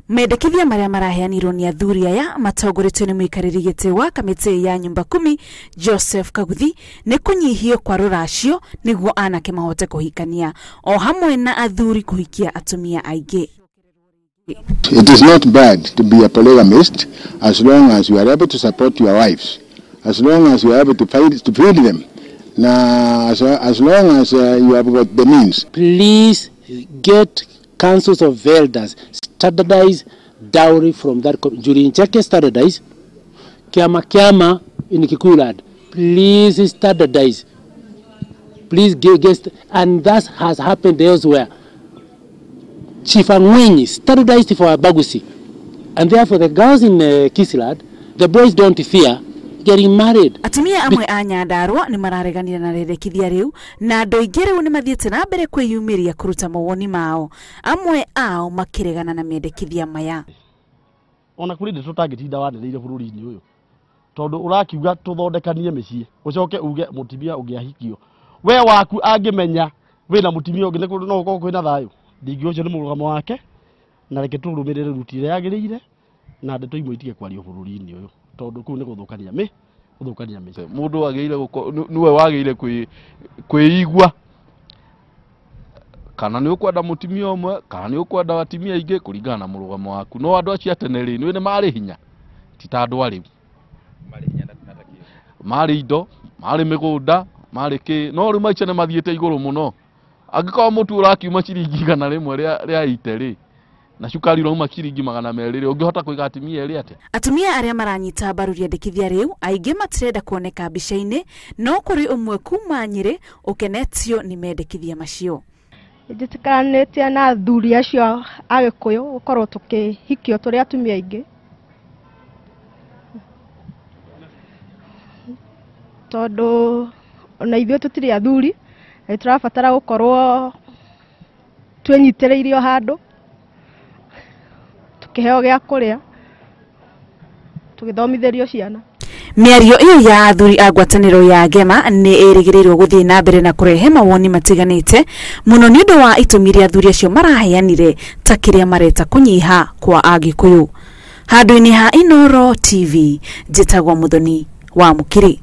Mendekithia marĩa maraheanirwo nĩ athuri aya matongoretio nĩ mũikarĩri gĩtĩ wa kamĩtĩ ya nyumba kumi Joseph Kaguthi nĩ kũnyihio kwa rũracio nĩguo anake mahote kũhikania o hamwe na athuri kũhikia atumia aingĩ. It is not bad to be a polygamist as long as you are able to support your wives, as long as you are able to feed them, na as long as you have got the means. Please get councils of elders, standardize dowry from that. During Njeke standardize, Kiama Kiama in Kikuyu, please standardize. Please get, and that has happened elsewhere. Chief Angwenyi standardized for Abagusi, and therefore the girls in Kisiland, the boys don't fear getting married. Atumia amwe a Nyandarua ni marareganire na rĩendekithia rĩu na andũ aingĩ rĩu nĩmathiĩte na mbere kwĩyumĩria kũruta mawoni mao, amwe ao makĩregana na mendekithia maya. Ona kũrĩ ndeto tũtangĩtinda wanĩrĩire bũrũri-inĩ ũyũ tondũ ũrakiuga tũthondekanie mĩciĩ ũcoke uge mũtumia ũngĩ ahikio we waku angĩmenya wĩna mũtumia ũngĩ nĩ no gũkorwo kwĩna thayũ. Ndingi ũcio nĩ mũrũgamo wake na reke tũrũmĩrĩre ruti ĩrĩa yagĩrĩire na ndeto imwe itige kwario bũrũri-inĩ ũyũ tondũ kũu nĩ gũthũkania mĩciĩ. Mũndũ wagĩrĩire nĩwe wagĩrĩire kwĩigua kana nĩ ũkwenda mũtumia ũmwe kana nĩ ũkwenda atumia aingĩ kũringana na mũrũgamo waku. No andũ acio a tene rĩ nĩ marĩ hinya ti ta andũ a rĩu, marĩ indo, marĩ mĩgũnda, marĩ kĩ, no rĩu maica nĩ mathiĩte igũrũ mũno. Angĩkorwo mũtu ũrakiuma ciringi 100 rĩa ite rĩ na cukari ũrauma ciringi 200 rĩ, ũngĩhota kũiga atumia erĩ atĩa? Atumia arĩa maranyita mbaru rĩendekithia rĩu aingĩ matirenda kuoneka mbica-inĩ, no kũrĩ ũmwe kuma Nyĩrĩ ũkenetio nĩ mendekithia macio. Njĩtĩkanĩtie na athuri acio a Gĩkũyũ gũkorwo tũkĩhikio tũrĩ atumia aingĩ tondũ ona ithuĩ tũtirĩ athuri na tũrabatara gũkorwo twĩnyitĩrĩirio handũ tukiheo gĩa kũrĩa tũgĩthomithĩrio ciana. Mĩario ĩyo ya athuri a ngwatanĩro ya Gema nĩ ĩrĩgĩrĩirwo gũthiĩ na mbere na kũrehe mawoni matiganĩte mũno nĩ ũndũ wa itũmi iria athuri acio maraheanire ta kĩrĩa mareta kũnyiha kwa Agĩkũyũ. Handũ-inĩ ha Inooro TV, njĩtagwo Muthoni wa Mũkiri.